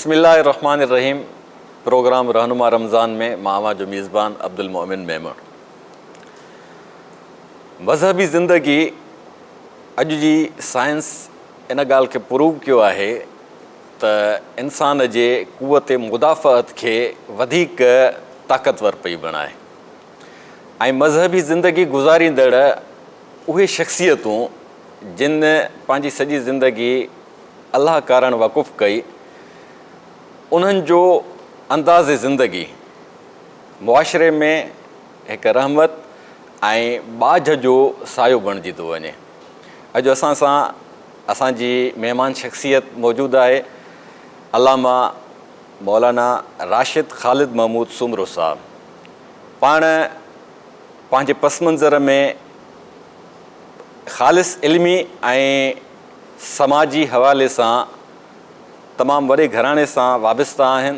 بسم الله الرحمٰن الرحيم پروگرام رهنما رمضان ۾ مان اوهان جو ميزبان عبدالمؤمن ميمڻ. مذهبي زندگي اڄ جي سائنس ان ڳالهه کي پروو ڪيو آهي ته انسان جي قوت مدافعت کي وڌيڪ طاقتور پئي بڻائي ۽ مذهبي زندگي گذاريندڙ اهي شخصيتون جن پنهنجي سڄي زندگي الله ڪارڻ وقف ڪئي، انهن جو انداز زندگي معاشري ۾ هڪ رحمت ۽ ٻاجهه جو سايو بڻجي ٿو وڃي. اڄ اسان سان اسان جي مهمان شخصيت موجود آهي علامه مولانا راشد خالد محمود سومرو صاحب. پاڻ پنهنجي پس منظر ۾ خالص علمي ۽ سماجي حوالي سان تمام وڏي گهراڻي سان وابسته آهن.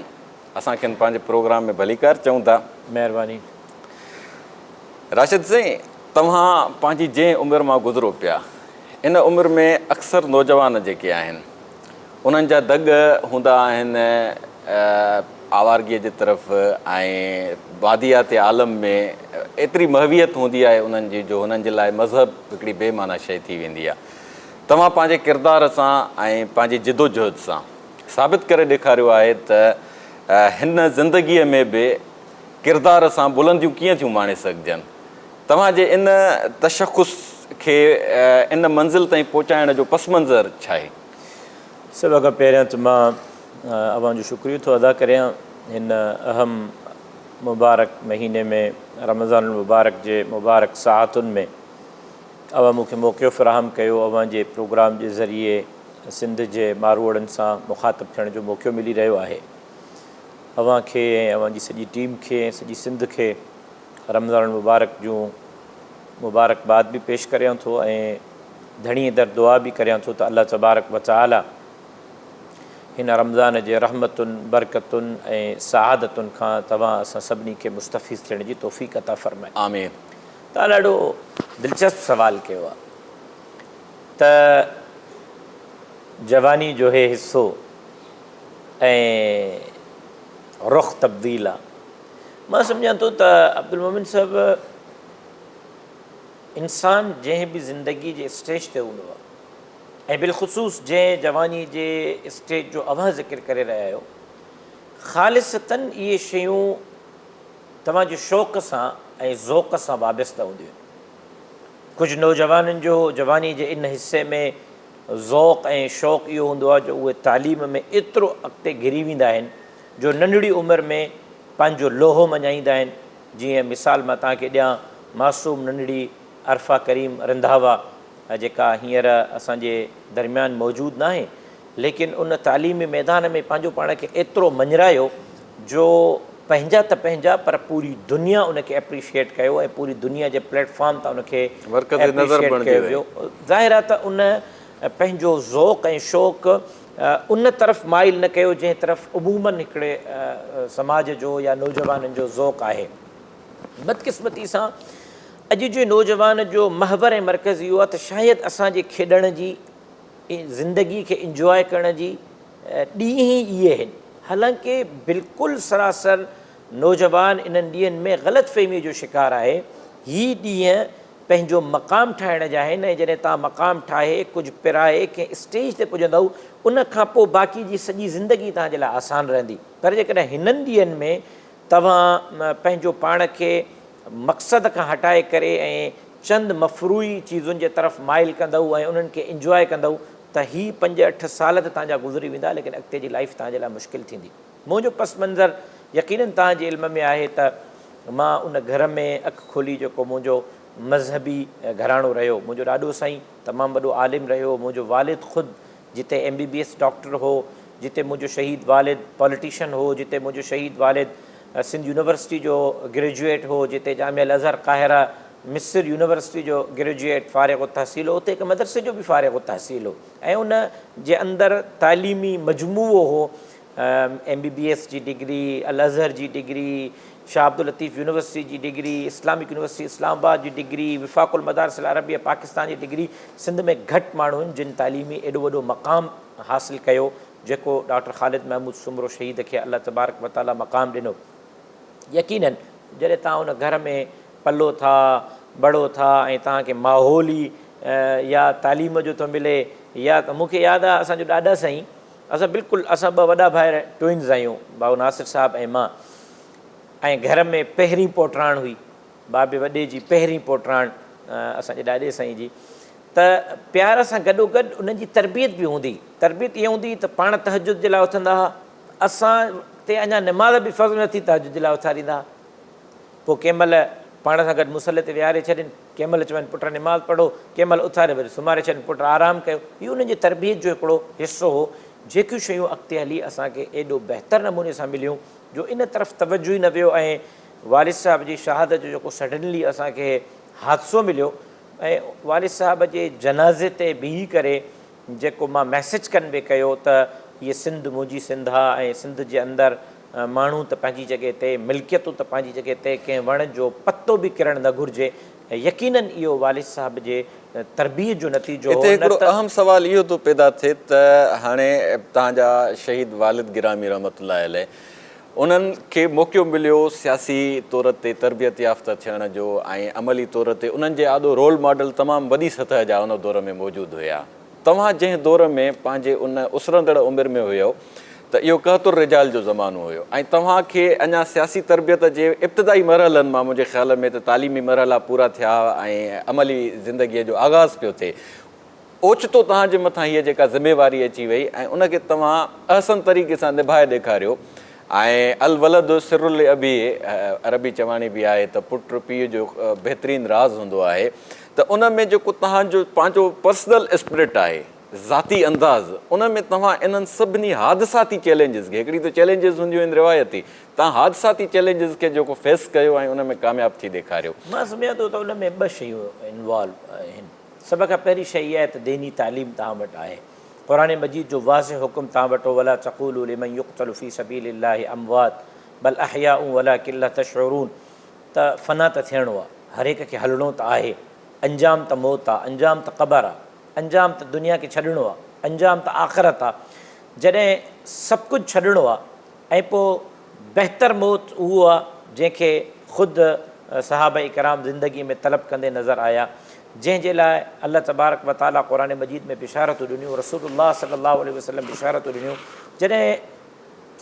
اسان کين پنهنجي پروگرام ۾ ڀليڪار چئون ٿا. مهرباني. راشد سائين توهان پنهنجي جنهن عمر مان گذرو پيا ان عمر ۾ اڪثر نوجوان جيڪي آهن انهن جا دڳ هوندا آهن آوارگيء جي طرف ۽ ماديات عالم ۾ ايتري محويت هوندي آهي انهن جي جو هنن جي لاء مذهب هڪڙي بي معنيٰ شيء ٿي ويندي آهي. توهان پنهنجي ڪردار سان ۽ پنهنجي جدوجهد سان ثابت ڪري ڏيکاريو آهي ته هن زندگيء ۾ به ڪردار سان بلنديون ڪيئن ٿيون ماڻي سگهجن. توهان جي ان تشخص کي ان منزل تائين پهچائڻ جو پس منظر ڇاهي؟ سڀ کان پهريان ته مان اوهان جو شڪريو ٿو ادا ڪريان هن اهم مبارڪ مهيني ۾ رمضان المبارڪ جي مبارڪ ساعتن ۾ اوهان مون کي موقعو فراهم ڪيو اوهان جي پروگرام جي ذريعي سنڌ جي ماروئڙن سان مخاطب ٿيڻ جو موقعو ملي رهيو آهي اوهان کي ۽ اوهان جي سڄي ٽيم کي ۽ سڄي سنڌ کي رمضان المبارڪ جون مبارڪباد به پيش ڪريان ٿو ۽ ڌڻيء در دعا به ڪريان ٿو ته الله تبارڪ وتعالي هن رمضان جي رحمتن، برڪتن ۽ سعادتن کان توهان اسان سڀني کي مستفيض ٿيڻ جي توفيق عطا فرمائي. آمين. توهان ڏاڍو دلچسپ سوال ڪيو آهي ته جواني جو هي حصو ۽ رخ تبديل آهي. مان سمجهان ٿو ته عبدالمومن صاحب انسان جنهن به زندگي جي اسٽيج تي هوندو آهي ۽ بالخصوص جنهن جواني جي اسٽيج جو اوهان ذڪر ڪري رهيا آهيو خالصتاً اهي شيون توهان جي شوق سان ۽ ذوق سان وابسته هونديون آهن. ڪجهه نوجوانن جو جواني جي ان حصي ۾ ذوق ۽ شوق اهو هوندو آهي جو اهي تعليم ۾ ايترو اڳتي گهري ويندا آهن جو ننڍڙي عمر ۾ پنهنجو لوهو مڃائيندا آهن جيئن مثال مان توهان کي ڏيان معصوم ننڍڙي عرفه ڪريم رنڌاوا جيڪا هينئر اسان جي درميان موجود ناهي ليڪن ان تعليمي ميدان ۾ پنهنجو پاڻ کي ايترو مڃرايو جو پنهنجا ته پنهنجا پر پوري دنيا ان کي اپريشيئيٽ ڪيو ۽ پوري دنيا جي پليٽ فارم تان ان کي مرڪز نظر اپريشيئيٽ بڻجي ڪيو وئي. ويو. ظاهر آهي ته ان پنهنجو ذوق ۽ شوق ان طرف مائل نه ڪيو جنهن طرف عموماً هڪڙي سماج جو يا نوجوانن جو ذوق آهي. بدقسمتي سان اڄ جي نوجوان جو محور ۽ مرڪز اهو آهي ته شايد اسان جي کيڏڻ جي زندگي کي انجواء ڪرڻ جي ڏينهن ئي اهي آهن. حالانڪه بلڪل سراسر نوجوان انهن ڏينهن ۾ غلط فهميء جو شڪار آهي. هي ڏينهن پنهنجو مقام ٺاهڻ جا آهن ۽ جڏهن توهان مقام ٺاهي ڪجهه پرائي ڪنهن اسٽيج تي پڄندؤ ان کان پوء باقي جي سڄي زندگي توهان جي لاء آسان رهندي پر جيڪڏهن هنن ڏينهن ۾ توهان پنهنجو پاڻ کي مقصد کان هٽائي ڪري ۽ چند مفروعي چيزن جي طرف مائل ڪندؤ ۽ انهن کي انجواء ڪندؤ ته هي پنج اٺ سال ته توهان جا گذري ويندا ليڪن اڳتي جي لائيف توهان جي لاء مشڪل ٿيندي. منهنجو پس منظر يقينن توهان جي علم ۾ آهي ته مان ان گهر ۾ اک کولي جيڪو منهنجو مذهبي گهراڻو رهيو. منهنجو ڏاڏو سائين تمام وڏو عالم رهيو، منهنجو والد خود جتي M B B S doctor هو، جتي منهنجو شهيد والد پاليٽيشن هو، جتي منهنجو شهيد والد سنڌ يونيورسٽي جو گريجوئيٽ هو، جتي جامعه الازهر قاهره مصر يونيورسٽي جو گريجوئيٽ فارغ التحصيل هو، اتي هڪ مدرسي جو به فارغ التحصيل هو ۽ ان جي اندر تعليمي مجموعو هو، ايم بي بي ايس جي ڊگري، الازهر جي ڊگري، شاهه عبداللطيف يونيورسٽي جي ڊگري، اسلامڪ يونيورسٽي اسلام آباد جي ڊگري، وفاق المدارس العربيه پاڪستان جي ڊگري، سنڌ ۾ گهٽ ماڻهن جن تعليمي ايڏو وڏو مقام حاصل ڪيو جيڪو ڊاڪٽر خالد محمود سومرو شهيد کي الله تبارڪ و تعاليٰ مقام ڏنو. يقيناً جڏهن توهان ان گهر ۾ پلو ٿا، بڙو ٿا ۽ توهان کي ماحول ئي يا تعليم جو ٿو ملي يا ته مون کي ياد آهي اسان جو ڏاڏا سائين اسان بلڪل اسان ٻه وڏا ڀائر ٽوئنز آهيون ڀائو ناصر صاحب ۽ مان ۽ گهر ۾ پهرين پوٽراڻ هئي بابي وڏي جي پهرين پوٽراڻ اسان جي ڏاڏي سائين جي ته پيار سان گڏوگڏ انهن جي تربيت به هوندي. تربيت اها هوندي ته پاڻ تهجد جي لاء اٿندا ها، اسان تي اڃا نماز به فرض نه ٿي تهجد جي لاء اٿاريندا ها. پوء ڪنهن مهل پاڻ سان گڏ مصلي تي ويهاري ڇڏين، ڪنهن مهل چون پٽ نماز پڙهو، ڪنهن مهل اٿاري وري سمهاري ڇڏين پٽ آرام ڪيو. هي انهن جي تربيت جو هڪڙو حصو هو، جيڪيون شيون اڳتي هلي اسان کي ايڏو بهتر نموني سان مليون جو ان طرف توجه ئي نه ويو ۽ والد صاحب جي شهادت جو جيڪو سڊنلي اسان کي حادثو مليو ۽ والد صاحب جي جنازي تي بيهي ڪري جيڪو مان ميسيج ڪنوي ڪيو ته هيء سنڌ منهنجي سنڌ آ ۽ سنڌ جي اندر ماڻهو ته پنهنجي جڳهه تي، ملڪيتون ته پنهنجي جڳهه تي، ڪنهن وڻ جو پتو به ڪرڻ نه گهرجي ۽ يقينن اهو والد صاحب جي تربيت جو نتيجو هو هتي نه هڪڙو ته. اهم سوال اهو ٿو پيدا ٿئي ته هاڻي توهان جا شهيد والد گرامي رحمة الله عليه انهن کي موقعو مليو سياسي طور تي تربيت يافته ٿيڻ جو ۽ عملي طور تي انهن جي آڏو رول ماڊل تمام وڏي سطح جا ان دور ۾ موجود هيا. توهان جنهن دور ۾ پنهنجي ان اسرندڙ عمر ۾ هيؤ ته اهو قحط الرجال جو زمانو هيو ۽ توهان کي اڃا سياسي تربيت جي ابتدائي مرحلن مان منهنجي خيال ۾ ته تعليمي مرحلا پورا ٿيا ۽ عملي زندگيء جو آغاز پيو ٿئي. اوچتو توهان جي مٿان هيء جيڪا ذميواري اچي وئي ۽ ان کي توهان احسن طريقي سان نڀائي ڏيکاريو ۽ الولد سر لابيه عربي چواڻي به آهي ته پٽ پيء جو بهترين راز هوندو آهي ته ان ۾ جيڪو توهان جو پنهنجو پرسنل اسپرٽ آهي ذاتي انداز ان ۾ توهان انهن سڀني حادثاتي چئلينجز کي هڪڙي ته چئلينجز هونديون آهن روايتي توهان حادثاتي چئلينجز کي جيڪو فيس ڪيو ۽ ان ۾ ڪامياب ٿي ڏيکاريو. مان سمجهان ٿو ته ان ۾ ٻه شيون انوالو آهن. سڀ کان پهرين شيء اها آهي ته ديني تعليم توهان وٽ آهي. قرآن مجيد جو واضح حڪم توهان وٽ هو ولا تقولوا لمن يقتل في سبيل الله اموات بل احياء ولڪن لا تشعرون ته فنا ته ٿيڻو آهي، هر هڪ کي هلڻو ته آهي، انجام ته موت آهي، انجام ته قبر آهي، انجام ته دنيا کي ڇڏڻو آهي، انجام ته آخرت آهي. جڏهن سڀ ڪجهه ڇڏڻو آهي ۽ پوء بهتر موت اهو آ جنهن کي خود صحابه ڪرام زندگي ۾ طلب ڪندي نظر آيا جنهن جي لاء الله تبارڪ و تعالي قرآن مجيد ۾ بشارتون ڏنيون رسول الله صلي الله عليه وسلم بشارتون ڏنيون جڏهن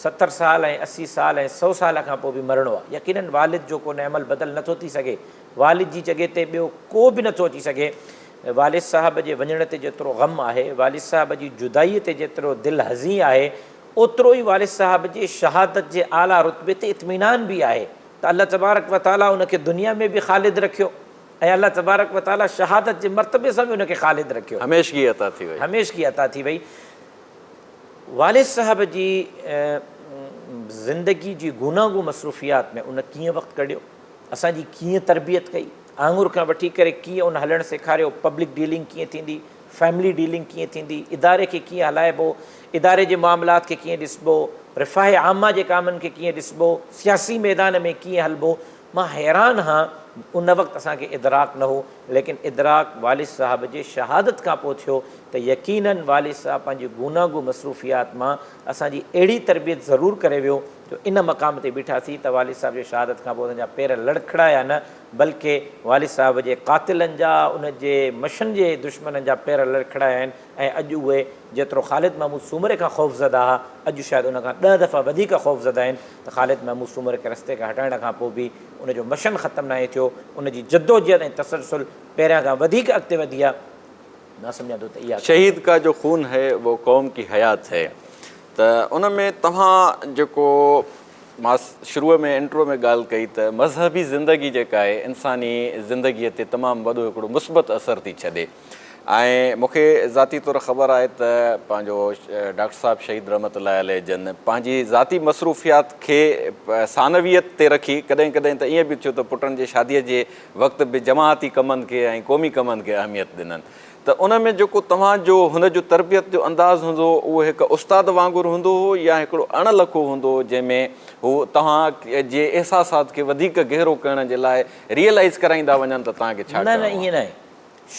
70 سال ۽ 80 سال ۽ 100 سال کان پوء به مرڻو آ يقيناً والد جو ڪو نعم البدل نٿو ٿي سگهي والد جي جڳهه تي ٻيو ڪو به نٿو اچي سگهي والد صاحب جي وڃڻ تي جيترو غم آهي والد صاحب جي جدائي تي جيترو دل حزين آهي اوترو ئي والد صاحب جي شهادت جي اعليٰ رتبي تي اطمينان به آهي ته الله تبارڪ و تعاليٰ ان کي دنيا ۾ به خالد رکيو ۽ الله تبارڪ و تعاليٰ شهادت جي مرتبي سان به ان کي خالد رکيو. هميشگي عطا ٿي وئي. هميشگي عطا ٿي وئي. والد صاحب جي زندگي جي گوناگون مصروفيات ۾ ان ڪيئن وقت ڪڍيو، اسان جي ڪيئن تربيت ڪئي، آڱر کان وٺي ڪري ڪيئن ان هلڻ سيکاريو، پبلڪ ڊيلنگ ڪيئن ٿيندي، فيملي ڊيلنگ ڪيئن ٿيندي، اداري کي ڪيئن هلائبو، اداري جي معاملات کي ڪيئن ڏسبو، رفاهه عامه جي ڪامن کي ڪيئن ڏسبو، سياسي ميدان ۾ ڪيئن هلبو، مان حيران هان، ان وقت اسان کي ادراڪ نه هو، ليڪن ادراڪ والد صاحب جي شهادت کان پوء ٿيو ته يقيناً والد صاحب پنهنجي گوناگون مصروفيات مان اسان جي اهڙي تربيت ضرور ڪري ويو جو ان مقام تي بيٺاسين ته والد صاحب جي شهادت کان پوء اسان جا پير لڙکڙايا نه بلڪه والد صاحب جي قاتلن جا ان جي مشن جي دشمنن جا پير لڙکڙايا آهن ۽ اڄ اهي جيترو خالد محمود سومري کان خوفزده ها اڄ شايد ان کان ڏهه دفعا وڌيڪ خوفزده آهن ته خالد محمود سومري کي رستي کان هٽائڻ کان پوء به ان جو مشن ختم ناهي ٿيو ان جي جدوجهد ۽ تسلسل پهريان کان وڌيڪ اڳتي وڌي آهي مان سمجهان ٿو ته اها شهيد ڪا جو خون هي وو قوم ڪي حيات هي ته ان ۾ توهان جيڪو مان شروع ۾ انٽرو ۾ ڳالهه ڪئي ته مذهبي زندگي جيڪا آهي انساني زندگيء تي تمام وڏو هڪڙو مثبت اثر ٿي ڇڏي ۽ مون کي ذاتي طور خبر آهي ته پنهنجو ڊاڪٽر صاحب شهيد رحمت الله عليه جن پنهنجي ذاتي مصروفيات کي ثانويت تي رکي ڪڏهن ڪڏهن ته ائين به ٿيو ته پٽن جي شاديء جي وقت به جماعتي ڪمن کي ۽ قومي ڪمن کي اهميت ڏنن ته ان ۾ جيڪو توهان جو هن جو تربيت جو انداز هوندو هو اهو هڪ استاد وانگر هوندو هو يا هڪڙو اڻ لکو هوندو هو جنهن ۾ هو توهان جي احساسات کي وڌيڪ گهرو ڪرڻ جي لاء ريئلائيز ڪرائيندا وڃن ته توهان کي ڇا نه نه ڪرڻو آهي. ائين ناهي.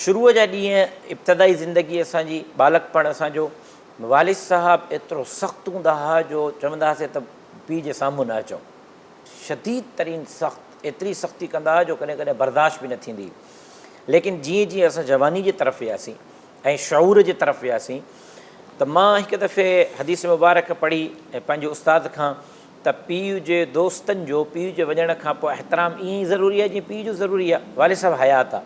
شروع جا ڏينهن ابتدائي زندگي اسان جي ٻالڪپڻ اسان جو والد صاحب ايترو سخت هوندا ها جو چوندا هئاسين ته پيء جي سامهون نه اچو. شديد ترين سخت، ايتري سختي ڪندا ها جو ڪڏهن ڪڏهن برداشت به نه ٿيندي هئي. ليڪن جيئن جيئن اسان جواني جي طرف وياسين ۽ شعور جي طرف وياسين ته مان هڪ دفعي حديث مبارڪ پڙهي ۽ پنهنجي استاد کان ته پيء جي دوستن جو پيء جي وڃڻ کان پوء احترام ائين ئي ضروري آهي جيئن پيء جو ضروري آهي. والد صاحب حيات آهي.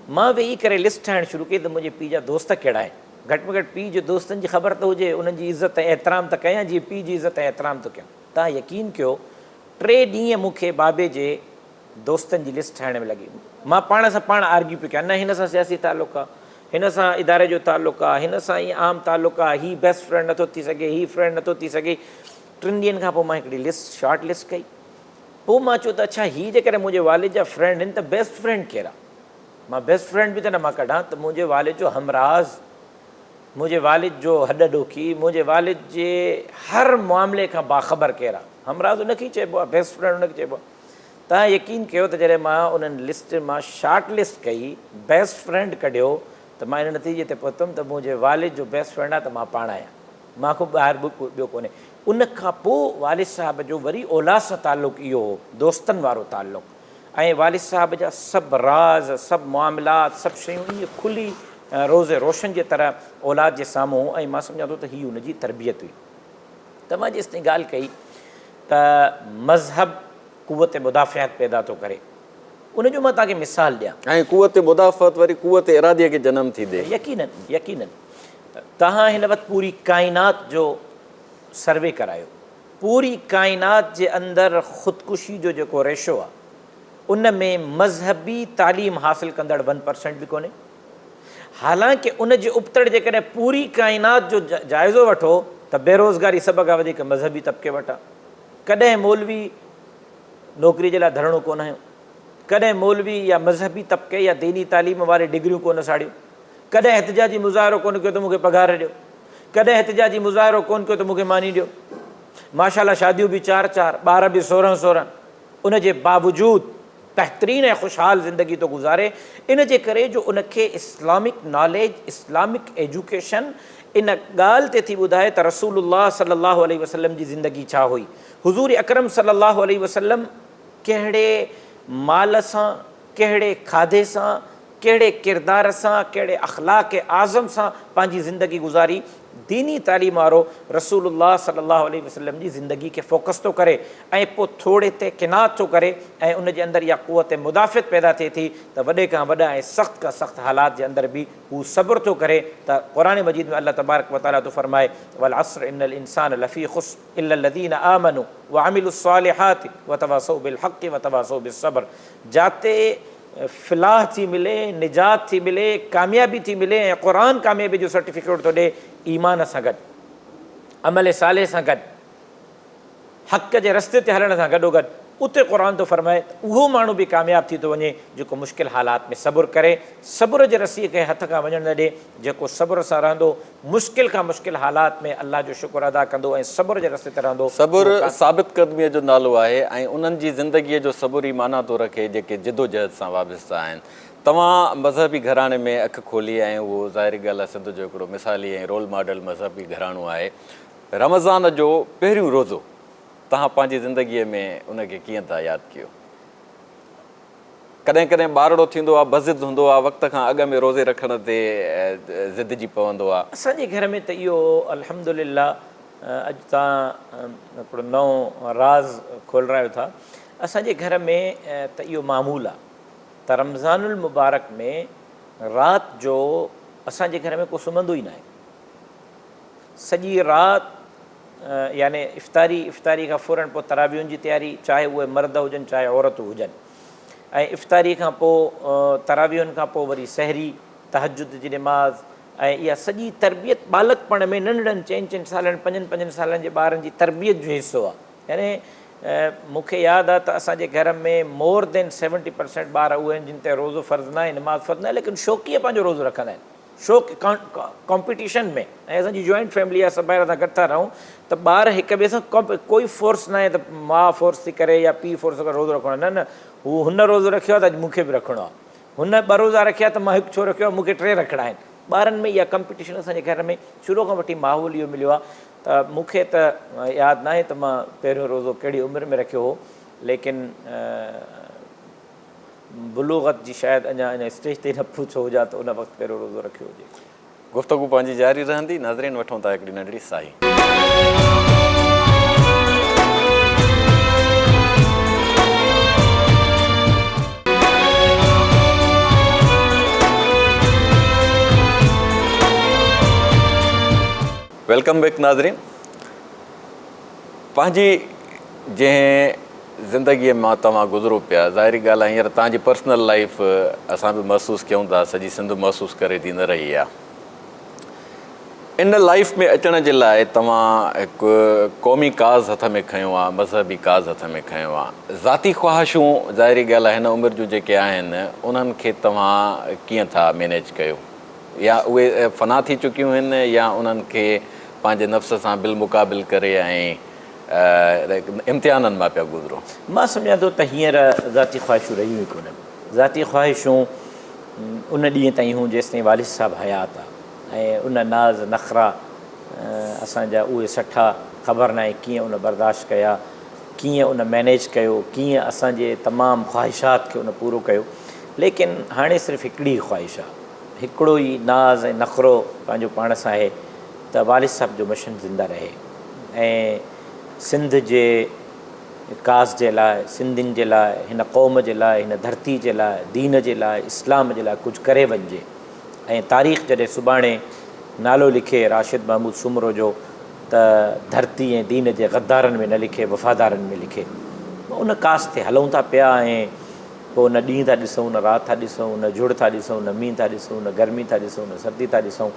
مان ويهي ڪري لسٽ ٺاهڻ شروع ڪئي ته منهنجي پيء جا دوست ڪهڙا آهن. گهٽ ۾ گهٽ پيء جي دوستن جي خبر ته هجي، انهن جي عزت ۽ احترام ته ڪيان جيئن پيء جي عزت ۽ احترام ٿو ڪيان. توهان يقين ڪيو ٽي ڏينهن مون کي بابي جي دوستن جي لسٽ ٺاهڻ ۾ لڳي. مان پاڻ سان پاڻ آرگيو پيو ڪيان، نه هن سان سياسي تعلق آ، هن سان اداري جو تعلق آ، هن سان ائين عام تعلق آ، هي بيسٽ فرينڊ نٿو ٿي سگهي، هي فرينڊ نٿو ٿي سگهي. ٽن ڏينهن کان پوء مان هڪڙي لسٽ، شارٽ لسٽ ڪئي. پوء مان چيو ته اڇا هي جيڪڏهن منهنجي والد جا فرينڊ آهن ته بيسٽ فرينڊ ڪير آ؟ مان بيسٽ فرينڊ به ته نه مان ڪڍان ته منهنجي والد جو همراز، منهنجي والد جو هڏ ڏوکي، منهنجي والد جي هر معاملي کان باخبر ڪير آ؟ همراز ان کي ئي چئبو آ، بيسٽ فرينڊ ان کي چئبو آ. توهان يقين ڪيو ته جڏهن مان انهن لسٽ مان شارٽ لسٽ ڪئي، بيسٽ فرينڊ ڪڍيو ته مان ان نتيجي تي پهتم ته منهنجي والد جو بيسٽ فرينڊ آ ته مان پاڻ آهيان. مان کان ٻاهر به ڪو ٻيو ڪونهي. ان کان پوء والد صاحب جو وري اولاد سان تعلق اهو هو، دوستن وارو تعلق ۽ والد صاحب جا سڀ راز، سڀ معاملات، سڀ شيون ائين کلي روز روشن جي طرح اولاد جي سامهون هو ۽ مان سمجهان ٿو ته هي ان جي تربيت هئي. توهان جيستائين ڳالهه ڪئي ته مذهب قوت مدافعت پيدا ٿو ڪري، ان جو مان توهان کي مثال ڏيان. ۽ قوت مدافعت وري قوت ارادي کي جنم ٿي ڏئي. يقيناً يقيناً. توهان هن وقت پوري ڪائنات جو سروي ڪرايو، پوري ڪائنات جي اندر خودڪشي جو جيڪو ريشو آهي ان ۾ مذهبي تعليم حاصل ڪندڙ ون پرسينٽ به ڪونهي. حالانڪه ان جي ابتڙ جيڪڏهن پوري ڪائنات جو جائزو وٺو ته بيروزگاري سڀ کان وڌيڪ مذهبي طبقي وٽ آهي. ڪڏهن مولوي نوڪري جي لاء ڌرڻو ڪونه هنيو، ڪڏهن مولوي يا مذهبي طبقي يا ديني تعليم واري ڊگريون ڪونه ساڙيون. ڪڏهن احتجاجي مظاهرو ڪونه ڪيو ته مون کي پگهار ڏيو. ڪڏهن احتجاجي مظاهرو ڪونه ڪيو ته مون کي ماني ڏيو. ماشاء الله شاديون به چار چار، ٻار به 16 16. ان جي باوجود بهترين ۽ خوشحال زندگي ٿو گذاري. ان جي ڪري جو ان کي اسلامڪ ناليج، اسلامڪ ايجوڪيشن ان ڳالهه تي ٿي ٻڌائي ته رسول الله صلي الله عليه وسلم جي زندگي ڇا هئي. حضور اڪرم صلي الله عليه وسلم ڪهڙي مال سان، ڪهڙي کاڌي سان، ڪهڙي ڪردار سان، ڪهڙي اخلاق اعظم سان پنهنجي زندگي گذاري، ديني تعليم وارو رسول الله صلي الله عليه وسلم جي زندگي کي فوڪس ٿو ڪري ۽ پوء ٿوري تي قناعت ٿو ڪري ۽ ان جي اندر اها قوت مدافعت پيدا ٿئي ٿي ته وڏي کان وڏا ۽ سخت کان سخت حالات جي اندر به هو صبر ٿو ڪري ته قرآن مجيد ۾ الله تبارڪ وتعاليٰ ٿو فرمائي والعصر ان الانسان لفي خسر الا الذين آمنوا وعملوا الصالحات وتواصوا بالحق وتواصوا بالصبر جاتي فلاح ٿي ملي، نجات ٿي ملي، ڪاميابي ٿي ملي ۽ قرآن ڪاميابي جو سرٽيفڪيٽ ٿو ڏي ايمان سان گڏ، عمل صالح سان گڏ، حق جي رستي تي هلڻ سان گڏوگڏ اتي قرآن ٿو فرمائي ته اهو ماڻهو به ڪامياب ٿي ٿو وڃي جيڪو مشڪل حالات ۾ صبر ڪري، صبر جي رسيء کي هٿ کان وڃڻ نه ڏي، جيڪو صبر سان رهندو، مشڪل کان مشڪل حالات ۾ الله جو شڪر ادا ڪندو ۽ صبر جي رستي تي رهندو، صبر اهو ڪا. ثابت قدميء جو نالو آهي ۽ انهن جي زندگيء جو صبر ئي معنيٰ ٿو رکي جيڪي جدوجهد سان وابسته آهن. توهان مذهبي گهراڻي ۾ اک کولي ۽ اهو ظاهري ڳالهه آهي سنڌ جو هڪڙو مثالي ۽ رول ماڊل مذهبي گهراڻو آهي. رمضان جو پهريون روزو توهان پنهنجي زندگيء ۾ ان کي ڪيئن ٿا ياد ڪيو؟ ڪڏهن ڪڏهن ٻارڙو ٿيندو آ بضد هوندو آ وقت کان اڳ ۾ روزي رکڻ تي ضدجي پوندو آ. اسان جي گهر ۾ ته اهو الحمدلله اڄ توهان هڪڙو نئون راز کولرايو ٿا اسان جي گهر ۾ ته اهو معمول آ ته رمضان المبارڪ ۾ رات جو اسان جي گهر ۾ ڪو سمهندو ئي ناهي سڄي رات يعني افطاري، افطاري کان فورن پوء تراويحن جي تياري، چاهي اهي مرد هجن چاهي عورتون هجن ۽ افطاري کان پوء تراويحن کان پوء وري سحري، تهجد جي نماز ۽ اها سڄي تربيت ٻالڪپڻ ۾ ننڍڙن چئن چئن سالن پنجن پنجن سالن جي ٻارن جي تربيت جو حصو آهي يعني مون کي ياد آهي ته اسان جي گهر ۾ مور دين سيونٽي پرسينٽ ٻار اهي آهن جن تي روزو فرض ناهي نماز فرض ناهي ليڪن شوقيه پنهنجو روزو رکندا آهن. شوق ڪامپيٽيشن ۾ ۽ اسان جي جوائنٽ فيملي آهي سڀ ڀائر اسان گڏ ٿا رهون ته ٻار هڪ ٻئي سان ڪوئي فورس ناهي ته ماء فورس ٿي ڪري يا پيء فورس ڪري روزو رکڻو آهي نه نه هو هن روزو رکيو آهي ته اڄ مون کي به رکڻو آهي هن ٻه روزا رکيا ته مان هڪ ڇو رکيو آهي مون کي ٽي رکڻا آهن. ٻارن ۾ اها ڪمپيٽيشن اسان جي گهر ۾ شروع کان وٺي ماحول اهو مليو آهي ته مون کي ته ياد ناهي ته مان پهريون روزو ڪهڙي عمر ۾ رکيو هو ليڪن بلوغت جي شايد اڃا ان اسٽيج تي نه پهتو هجان ته ان وقت پهريون روزو رکيو هجي. گفتگو پنهنجي جاري رهندي، ناظرين وٺون ٿا هڪڙي ننڍڙي ساهي. Welcome back ناظرين پنهنجي جنهن زندگيء مان توهان گذرو پيا، ظاهري ڳالهه آهي هينئر توهان جي پرسنل لائيف اسان به محسوس ڪيون ٿا، سڄي سنڌ محسوس ڪري ٿي نه رهي آهي. ان لائيف ۾ اچڻ جي لاء توهان هڪ قومي ڪاز هٿ ۾ کنيو آهي، مذهبي ڪاز هٿ ۾ کنيو آهي. ذاتي خواهشون ظاهري ڳالهه آهي هن عمر جون جيڪي آهن انهن کي توهان ڪيئن ٿا مينيج ڪيو يا اهي فنا ٿي چڪيون آهن يا انهن کي پنهنجي نفس سان بالمقابل ڪري ۽ امتحانن مان پيا گذرو. مان سمجهان ٿو ته هينئر ذاتي خواهشون رهيون ئي ڪونهن. ذاتي خواهشون ان ڏينهن تائين هيون جيستائين والد صاحب حيات ها ۽ ان ناز نخرا اسان جا اهي سٺا خبر ناهي ڪيئن ان برداشت ڪيا، ڪيئن ان مئنيج ڪيو، ڪيئن اسان جي تمام خواهشات کي ان پورو ڪيو. ليڪن هاڻي صرف هڪڙي ئي خواهش آ، هڪڙو ئي ناز ۽ نخرو پنهنجو پاڻ سان آهي ته والد صاحب جو مشن زنده رهي. ۽ سنڌ جي ڪاز جي لاء، سنڌين جي لاء، هن قوم جي لاء، هن ڌرتي جي لاء، دين جي لاء، اسلام جي لاء ڪجهه ڪري وڃجي ۽ تاريخ جڏهن سڀاڻي نالو لکي راشد محمود سومرو جو ته ڌرتي ۽ دين جي غدارن ۾ نه لکي وفادارن ۾ لکي. ان ڪاز تي هلون ٿا پيا ۽ پوء نه ڏينهن ٿا ڏسون نه رات ٿا ڏسون، نه جهڙ ٿا ڏسون، نه مينهن ٿا ڏسون، نه گرمي ٿا ڏسون، نه سردي ٿا ڏسون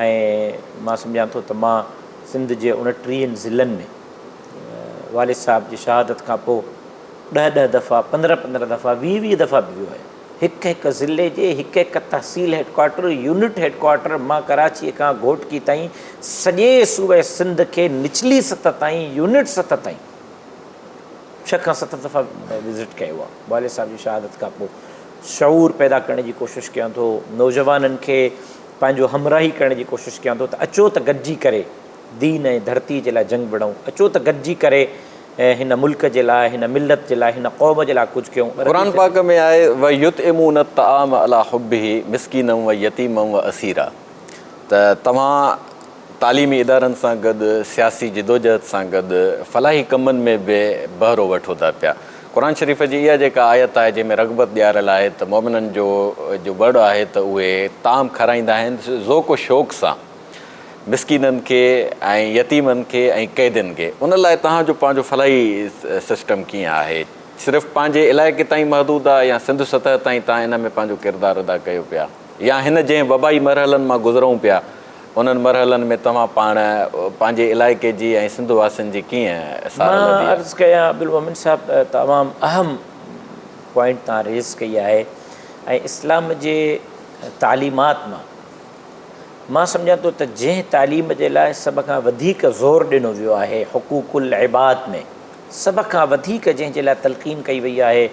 ۽ مان سمجهان ٿو ته مان سنڌ جي اڻٽيهن ضلعن ۾ والد صاحب جي شهادت کان پوء ڏهه ڏهه دفعا، پندرهن پندرهن دفعا، ويهه ويهه دفعا به ويو آهيان. هڪ هڪ ضلعي جي هڪ هڪ تحصيل هيڊڪوارٽر، يونٽ هيڊڪوارٽر مان ڪراچيء کان گهوٽڪي تائين سڄي صوبي سنڌ کي نچلي سطح تائين، يونٽ سطح تائين ڇهه کان ست دفعا وزٽ ڪيو آهي. والد صاحب جي شهادت کان پوء شعور پيدا ڪرڻ جي ڪوشش ڪيان ٿو، نوجوانن کي پنهنجو همراهي ڪرڻ جي ڪوشش ڪيان ٿو ته اچو ته گڏجي ڪري دين ۽ ڌرتي جي لاء جنگ وڙهون، اچو ته گڏجي ڪري هن ملڪ جي لاء، هن ملت جي لاء، هن قوم جي لاء ڪجهه ڪيون. قرآن پاڪ ۾ آهي، ويطعمون الطعام علي حبه مسڪينا ويتيما واسيرا ته توهان تعليمي ادارن سان گڏ سياسي جدوجهد سان گڏ فلاحي ڪمن ۾ به بهرو وٺو ٿا پيا. قرآن شريف جي اها جيڪا آيت آهي جنهن ۾ رغبت ڏياريل آهي ته مؤمنن جو جو وڙ آهي ته اهي طعام کارائيندا آهن ذوق و شوق سان مسڪينن کي ۽ يتيمن کي ۽ قيدين کي ان لاء توهان جو پنهنجو فلاحي سسٽم ڪيئن آهي صرف پنهنجي علائقي تائين محدود آهي يا سنڌ سطح تائين توهان ان ۾ پنهنجو ڪردار ادا ڪيو پيا يا هن جنهن وبائي مرحلن مان گذرون پيا انهن مرحلن ۾ توهان پاڻ پنهنجي علائقي جي ۽ سنڌ واسين جي ڪيئن سار مان لڌي آهي؟ عرض ڪيان عبدالمومن صاحب تمام اهم پوائنٽ توهان ريز ڪئي آهي ۽ اسلام جي تعليمات مان مان سمجهان ٿو ته جنهن تعليم جي لاء سڀ کان وڌيڪ زور ڏنو ويو آهي حقوق العباد ۾ سڀ کان وڌيڪ جنهن جي لاء تلقين ڪئي وئي آهي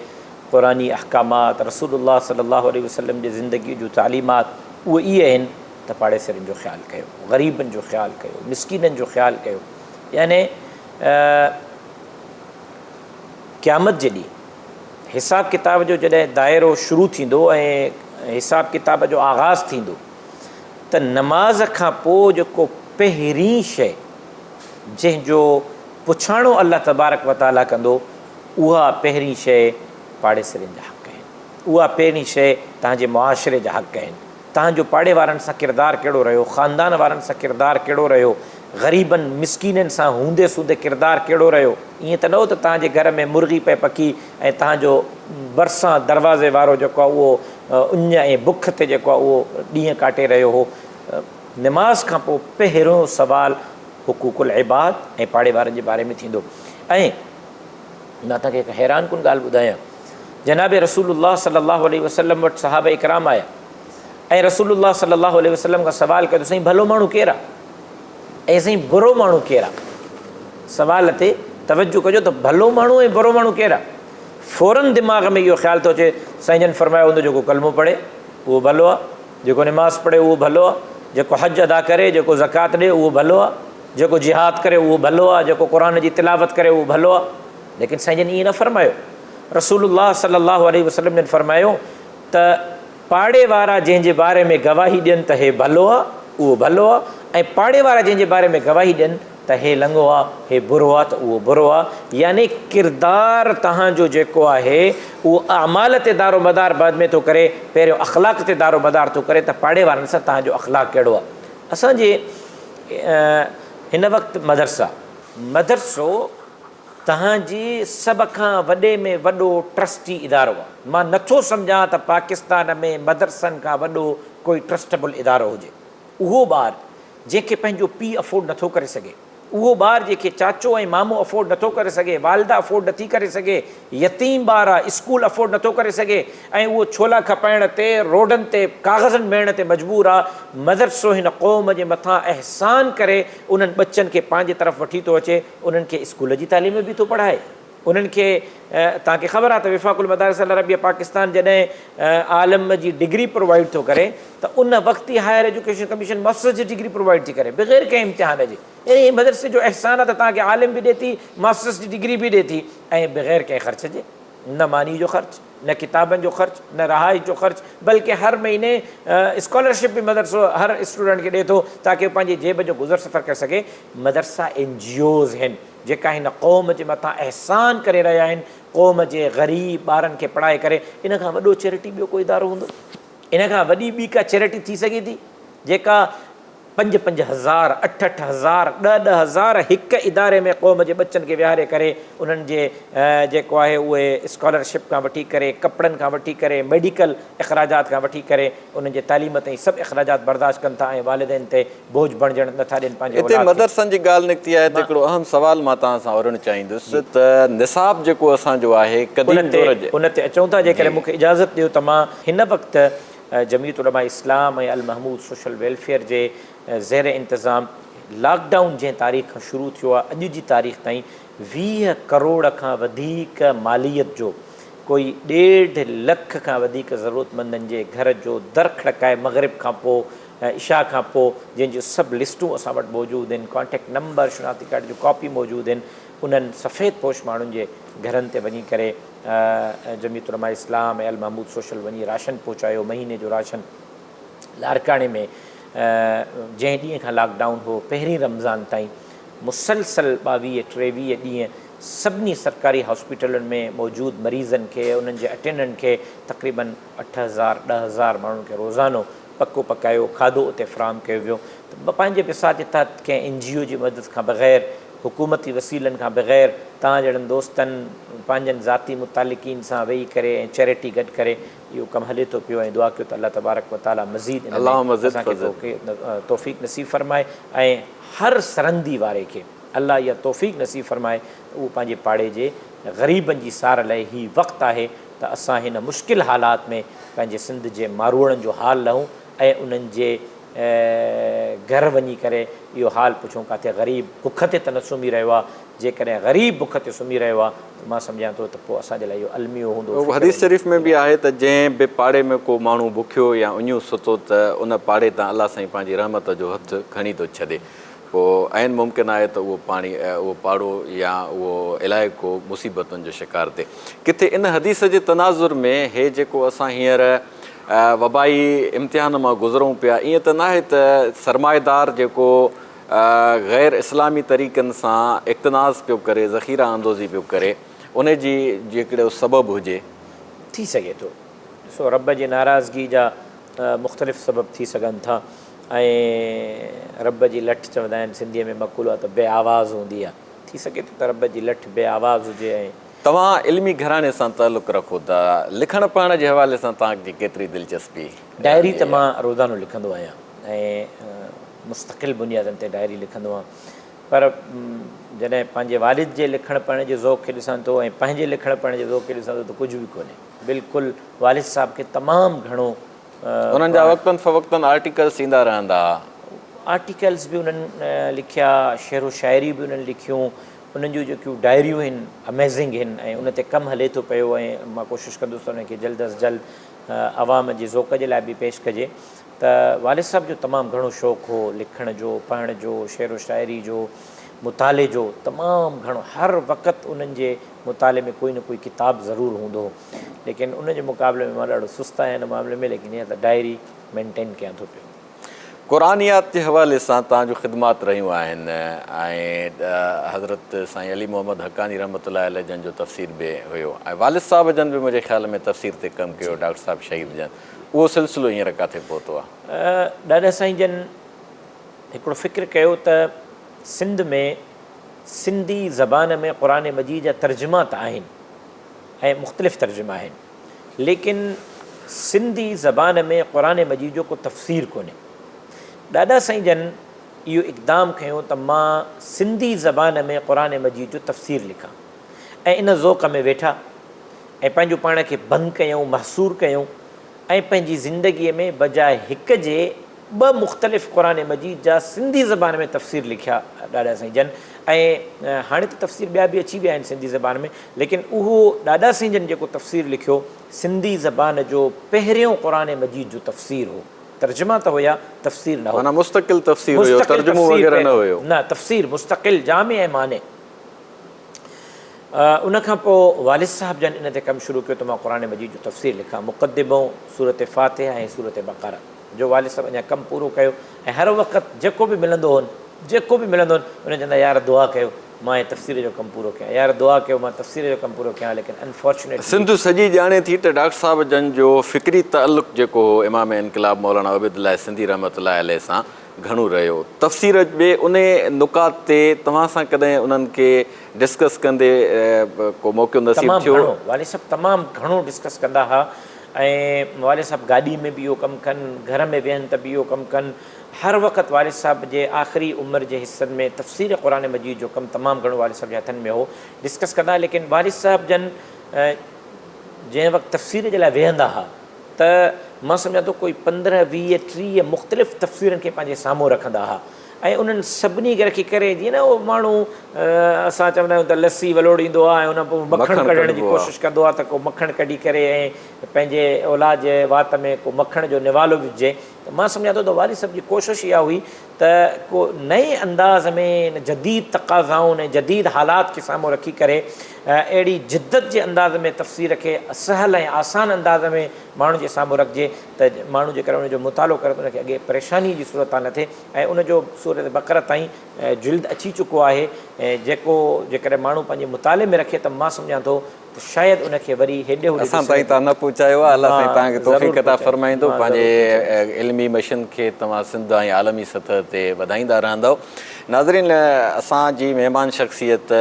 قرآني احڪامات رسول الله صلي الله عليه وسلم جي زندگي جون تعليمات اهي اهي آهن ته پاڙيسرين جو خيال ڪيو، غريبن جو خيال ڪيو، مسڪينن جو خيال ڪيو يعني قيامت جي ڏينهن حساب ڪتاب جو جڏهن دائرو شروع ٿيندو ۽ حساب ڪتاب جو آغاز ٿيندو ته نماز کان پوء جيڪو پهرين شيء جنهن جو پڇاڻو الله تبارڪ وتعاليٰ ڪندو اها پهرين شيء پاڙيسرين جا حق آهن اها پهرين شيء توهان جي معاشري جا حق آهن توهان جو پاڙي وارن سان ڪردار ڪهڙو رهيو، خاندان وارن سان ڪردار ڪهڙو رهيو، غريبن، مسڪينن سان هوندي سوندي ڪردار ڪهڙو رهيو، ائين ته نه هو ته توهان جي گهر ۾ مرغي پئي پڪي ۽ توهان جو ڀرسان دروازي وارو جيڪو آهي اهو اڃ ۽ بک تي جيڪو آهي اهو ڏينهن ڪاٽي رهيو هو. نماز کان پوء پهريون سوال حقوق العباد ۽ پاڙي وارن جي باري ۾ ٿيندو ۽ مان توهان کي هڪ حيران ڪن ڳالهه ٻڌايان. جناب رسول الله صلي الله عليه وسلم وٽ صحابه ڪرام آيا ۽ رسول الله صلي الله عليه وسلم کان سوال ڪيو ته سائين ڀلو ماڻهو ڪير آ ۽ سائين برو ماڻهو ڪير آ؟ سوال تي توجه ڪجو ته ڀلو ماڻهو ۽ برو ماڻهو ڪير آ؟ فورن دماغ ۾ اهو خيال ٿو اچي سائين جن فرمايو هوندو جيڪو ڪلمو پڙهي اهو ڀلو آ. جيڪو نماز پڙهي اهو ڀلو آ، جيڪو حج ادا ڪري، جيڪو زڪوات ڏي اهو ڀلو آ، جيڪو جهاد ڪري اهو ڀلو آ، جيڪو قرآن جي تلاوت ڪري اهو ڀلو آ. ليڪن سائين جن ائين نه فرمايو. رسول الله صلي الله عليه وسلم جن فرمايو ته پاڙي وارا جنهن جي باري ۾ گواهي ڏين ته هي ڀلو آ، اهو ڀلو آ ۽ پاڙي وارا جنهن جي باري ۾ گواهي ڏين ته هي لڱو آ، هي برو آ ته اهو برو آ، يعني ڪردار توهان جو جيڪو آهي اهو اعمال تي دارو مدار بعد ۾ ٿو ڪري، پهريون اخلاق تي دارو مدار ٿو ڪري ته پاڙي وارن سان توهان جو اخلاق ڪهڙو آ. اسان جي هن وقت مدرسا. مدرسو توهان جي سڀ کان وڏي ۾ وڏو ٽرسٽي ادارو آ. مان نٿو سمجهان ته پاڪستان ۾ مدرسن کان وڏو ڪوئي ٽرسٽبل ادارو هجي. اهو ٻار جنهن کي پنهنجو پيء افورڊ نٿو ڪري سگهي، اهو ٻار جنهن کي چاچو ۽ مامو افورڊ نٿو ڪري سگهي، والده افورڊ نٿي ڪري سگهي، يتيم ٻار آ، اسڪول افورڊ نٿو ڪري سگهي ۽ اهو ڇولا کپائڻ تي، روڊن تي ڪاغذن ميڙڻ تي مجبور آ، مدرسو هن قوم جي مٿان احسان ڪري انهن ٻچن کي پنهنجي طرف وٺي ٿو اچي، انهن کي اسڪول جي تعليم به ٿو پڙهائي. انهن کي توهان کي خبر آهي ته وفاق المدارس العربيه پاڪستان جڏهن عالم جي ڊگري پرووائيڊ ٿو ڪري ته ان وقت ئي هائر ايجوڪيشن ڪميشن ماسٽرس جي ڊگري پرووائيڊ ٿي ڪري بغير ڪنهن امتحان جي يعني هي مدرسي جو احسان آهي ته توهان کي عالم به ڏي ٿي ماسٽرس جي ڊگري به ڏي ٿي ۽ بغير ڪنهن خرچ جي نه ماني جو خرچ نه ڪتابن جو خرچ نه رهائش جو خرچ بلڪه هر مهيني اسڪالرشپ به مدرسو هر اسٽوڊنٽ کي ڏي ٿو تاڪه هو پنهنجي جيب جو گذر سفر ڪري سگهي مدرسا اين جي اوز هن جيڪا هن قوم جي مٿان احسان ڪري رهيا آهن، قوم جي غريب ٻارن کي پڙهائي ڪري، ان کان وڏو چيرٽي ٻيو ڪو ادارو هوندو؟ ان کان وڏي ٻي ڪا چيرٽي ٿي سگهي ٿي، جيڪا پنج پنج هزار، اٺ اٺ هزار، ڏهه ڏهه هزار هڪ اداري ۾ قوم جي ٻچن کي ويهاري ڪري انهن جي جيڪو آهي اهي اسڪالرشپ کان وٺي ڪري ڪپڙن کان وٺي ڪري ميڊيڪل اخراجات کان وٺي ڪري انهن جي تعليم تائين سڀ اخراجات برداشت ڪن ٿا ۽ والدين تي بوجھ بڻجڻ نه ٿا ڏين پنهنجي اتي اولاد کي. مدرسن جي ڳالهه نڪتي آهي ته هڪڙو اهم سوال مان توهان سان اورڻ چاهيندس ته نصاب جيڪو اسان جو آهي قديم ان تي دور جي ان تي اچون ٿا جيڪڏهن جي. مون کي اجازت ڏيو ته مان هن وقت جمعيت علماء اسلام ۽ المحمود سوشل ويلفيئر جي زير انتظام لاڪ ڊائون جنهن تاريخ کان شروع ٿيو آهي اڄ جي تاريخ تائين 20 ڪروڙ کان وڌيڪ ماليت جو ڪوئي ڏيڍ لک کان وڌيڪ ضرورتمندن جي گهر جو در کڙڪائي مغرب کان پوء عشاء کان پوء جنهن جون سڀ لسٽون اسان وٽ موجود آهن، ڪانٽيڪٽ نمبر، شناختي ڪارڊ جون ڪاپيون موجود آهن، انهن سفيد پوش ماڻهن جي گهرن تي وڃي ڪري جمعيت علماء اسلام ۽ المحمود سوشل وڃي راشن پهچايو، مهيني جو راشن لاڙڪاڻي ۾ جنهن ڏينهن کان لاڪ ڊائون هو پهرين رمضان تائين مسلسل ٻاويهه ٽيويهه ڏينهن سڀني سرڪاري هاسپيٽلن ۾ موجود مريضن کي انهن جي اٽينڊنٽ کي تقريبن 8000 10000 ماڻهن کي روزانو پڪو پڪايو کاڌو اتي فراهم ڪيو ويو ته پنهنجي وسعت جي تحت ڪنهن اين جي او جي مدد کان بغير حڪومتي وسيلن کان بغير توهان جهڙن دوستن پنهنجن ذاتي متعلقين سان ويهي ڪري ۽ چيريٽي گڏ ڪري اهو ڪم هلي ٿو پيو ۽ دعا ڪيو ته الله تبارڪ و تعالي مزيد ان اللهم ۾ زد اسان کي فضل. توفيق نصيب فرمائي ۽ هر سرندي واري کي الله اها توفيق نصيب فرمائي ته اهو پنهنجي پاڙي جي غريبن جي سار لهي هي وقت آهي ته اسان هن مشڪل حالات ۾ پنهنجي سنڌ جي ماروئڙن جو حال لهون ۽ انهن جي گهر وڃي ڪري اهو حال پڇون ڪاٿي غريب بک تي ته نه سمهي رهيو آهي جيڪڏهن غريب بک تي سمهي رهيو آهي ته مان سمجهان ٿو ته پوء اسان جي لاء اهو الميو هوندو فڪر حديث هوندو. شريف ۾ به آهي ته جنهن به پاڙي ۾ ڪو ماڻهو بکيو يا اڃيو ستو ته ان پاڙي تان الله سائين پنهنجي رحمت جو هٿ کڻي ٿو ڇڏي. پوء عين ممڪن آهي ته اهو پاڻي، اهو پاڙو يا اهو علائقو مصيبتن جو شڪار ٿئي. ڪٿي ان حديث جي تناظر ۾ هي جيڪو اسان هينئر وبائي امتحان مان گذرون پيا، ائين ته ناهي ته سرمائيدار جيڪو غير اسلامي طريقن سان اقتناص پيو ڪري، ذخيره اندوزي پيو ڪري، ان جي جيڪڏهن سبب هجي. ٿي سگهي ٿو. ڏسو رب جي ناراضگي جا مختلف سبب ٿي سگهن ٿا. ۽ رب جي لٺ چوندا آهن سنڌيء ۾ مقولو آهي ته بي آواز هوندي آهي. ٿي سگهي ٿو ته رب جي لٺ بي آواز هجي ۽. توهان علمي گهراڻي سان تعلق رکو ٿا، لکڻ پڙهڻ جي حوالي سان توهان جي ڪيتري دلچسپي ڊائري رهندي ته آهي؟ مان روزانو لکندو آهيان ۽ مستقل بنيادن تي ڊائري لکندو آهيان پر جڏهن پنهنجي والد جي لکڻ پڙهڻ جي ذوق کي ڏسان ٿو ۽ پنهنجي لکڻ پڙهڻ جي ذوق کي ڏسان ٿو ته ڪجهه به ڪونهي. بلڪل والد صاحب کي تمام گهڻو انهن جا وقتن فوقتن آرٽيڪلس ايندا رهندا ها. آرٽيڪلس به انهن لکيا، شعر و شاعري به انهن لکيون، انهن جون جيڪيون ڊائريون آهن اميزنگ آهن ۽ ان تي ڪم هلي ٿو پيو ۽ مان ڪوشش ڪندس ته انهن کي جلد از جلد عوام جي ذوق جي لاء به پيش ڪجي ته والد صاحب جو تمام گهڻو شوق هو لکڻ جو، پڙهڻ جو، شعر و شاعري جو، مطالعي جو تمام گهڻو هر وقت انهن جي مطالعي ۾ ڪوئي نه ڪوئي ڪتاب ضرور هوندو هو ليڪن ان جي مقابلي ۾ مان ڏاڍو سست آهيان ان معاملي ۾ ليڪن اها ته ڊائري مينٽين ڪيان ٿو پيو. قرآنيات جي حوالي سان توهان جون خدمات رهيون آهن ۽ حضرت سائين علي محمد حقاني رحمة الله عليه جن جو تفسير به هيو ۽ والد صاحب جن به منهنجي خيال ۾ تفسير تي ڪم ڪيو ڊاڪٽر صاحب شهيد جن اهو سلسلو هينئر ڪاٿي پهتو آهي؟ ڏاڏا سائين جن هڪڙو فڪر ڪيو ته سنڌ ۾ سنڌي زبان ۾ قرآن مجيد جا ترجما ته آهن ۽ مختلف ترجما آهن ليڪن سنڌي زبان ۾ قرآن مجيد جو ڪو تفسير ڪونهي. ڏاڏا سائين جن اهو اقدام کنيو ته مان سنڌي زبان ۾ قرآن مجيد جو تفسير لکان ۽ ان ذوق ۾ ويٺا ۽ پنهنجو پاڻ کي بند ڪيائون، محصور ڪيائون ۽ پنهنجي زندگيء ۾ بجاء هڪ جي ٻه مختلف قرآن مجيد جا سنڌي زبان ۾ تفسير لکيا ڏاڏا سائين جن ۽ هاڻي ته تفسير ٻيا به اچي ويا آهن سنڌي زبان ۾ ليڪن اهو ڏاڏا سائين جن جيڪو تفسير لکيو سنڌي زبان جو پهريون قرآن مجيد جو تفسير هو ترجما ته هيا تفسير نه هو. معنيٰ مستقل تفسير هيو ترجمو وغيره نه هيو. نه تفسير مستقل جامع ۽ مانع. ان کان پوء والد صاحب جن ان تي ڪم شروع ڪيو ته مان قرآن مجيد جو تفسير لکان، مقدمو، سورة فاتحه ۽ سورة بقره جو والد صاحب اڃا ڪم پورو ڪيو ۽ هر وقت جيڪو به ملندو هون جيڪو به ملندو هون ان چوندا يار دعا ڪيو مان هي تفسير جو ڪم پورو ڪيان يار دعا ڪيو مان تفسير جو ڪم پورو ڪيان ليڪن انفارچونيٽلي. سنڌ سڄي ڄاڻي ٿي ته ڊاڪٽر صاحب جن جو فڪري تعلق جيڪو هو امام انقلاب مولانا عبيدالله سنڌي رحمة الله عليه سان گهڻو رهيو. تفسير به انهي نقاط تي توهان سان ڪڏهن انهن کي ڊسڪس ڪندي ڪو موقعو نصيب تمام ٿيو؟ گهڻو والد صاحب تمام گهڻو ڊسڪس ڪندا ها ۽ والد صاحب گاڏي ۾ به اهو ڪم ڪن گهر ۾ ويهن ته به اهو ڪم ڪن هر وقت والد صاحب جي آخري عمر جي حصن ۾ تفسير قرآن مجيد جو ڪم تمام گهڻو والد صاحب جي هٿن ۾ هو ڊسڪس ڪندا ليڪن والد صاحب جن جنهن وقت تفسير جي لاء ويهندا ها ته مان سمجهان ٿو ڪوئي 15، 20، 30 مختلف تفسيرن کي پنهنجي سامهون رکندا ها ۽ انهن سڀني کي رکي ڪري جيئن نه اهو ماڻهو اسان چوندا آهيون ته لسي ولوڙيندو آهي ۽ ان پوء مکڻ ڪڍڻ جي ڪوشش ڪندو آهي ته ڪو مکڻ ڪڍي ڪري ۽ پنهنجي اولاد جي وات ۾ ڪو مکڻ جو نوالو وجهجي ته مان سمجهان ٿو ته والد صاحب جي ڪوشش اها هئي ته ڪو نئين انداز ۾ ان جديد تقاضائن ۽ جديد حالات کي سامهون رکي ڪري اهڙي جدت جي انداز ۾ تفسير کي سهل ۽ آسان انداز ۾ ماڻهن جي سامهون رکجي ته ماڻهو جيڪڏهن ان جو مطالعو ڪري ته ان کي اڳي پريشاني جي صورتحال نه ٿئي ۽ ان جو سورة بقره تائين جلد اچي چڪو آهي جيڪو جيڪڏهن ماڻهو پنهنجي مطالعي ۾ رکي ته مان سمجهان ٿو ته شايد ان کي وري هيڏي هوڏي اسان تائين ڏسڻ توهان نه پهچايو آهي الله سائين مان توهان کي ضرور توفيق عطا پهچائيندس فرمائيندو مان ضرور پنهنجي پهچائيندس. علمي مشن کي توهان سنڌ ۽ عالمي سطح تي وڌائيندا رهندؤ ناظرين اسان جي مهمان شخصيت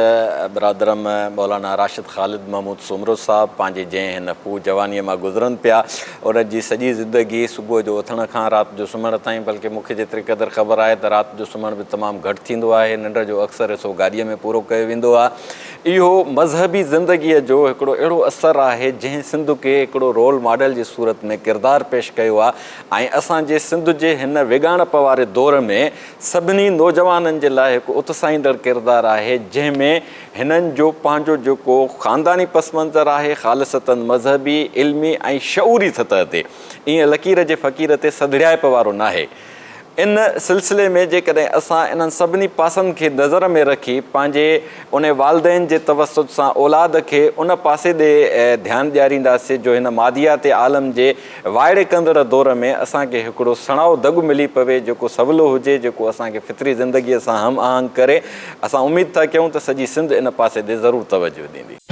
برادرم مولانا راشد خالد محمود سومرو صاحب پنهنجي جنهن هن خوب جوانيء مان گذرن پيا انهن جي سڄي زندگي صبح جو اٿڻ کان رات جو سمهڻ تائين بلڪه مون کي جيتري قدر خبر آهي ته رات جو سمهڻ به تمام گهٽ ٿيندو آهي ننڊ جو اڪثر حصو گاڏيء ۾ پورو ڪيو ويندو آهي اهو مذهبي زندگيء جو هڪڙو اهڙو اثر آهي، جنهن سنڌ کي هڪڙو رول ماڊل جي صورت ۾ ڪردار پيش ڪيو آهي ۽ اسان جي سنڌ جي هن ويڳاڻپ واري دور ۾ سڀني نوجوانن جي لاء هڪ اتساهيندڙ ڪردار آهي، جنهن ۾ هنن جو پنهنجو جيڪو خانداني پس منظر آهي، خالصتاً مذهبي، علمي ۽ شعوري سطح تي ائين لڪير جي فقير تي سڌڙيائپ وارو ناهي. ان سلسلي ۾ جيڪڏهن اسان انهن سڀني پاسن کي نظر ۾ رکي پنهنجي انهي والدين جي توسط سان اولاد کي ان پاسي ڏي ڌيان ڏيارينداسين جو هن ماديات عالم جي وائڙي ڪندڙ دور ۾ اسان کي هڪڙو سڻائو دڳ ملي پوي جيڪو سولو هجي جيڪو اسان کي فطري زندگيء سان هم آهنگ ڪري اسان اميد ٿا ڪيون ته سڄي سنڌ ان پاسي ڏي ضرور توجهه ڏيندي.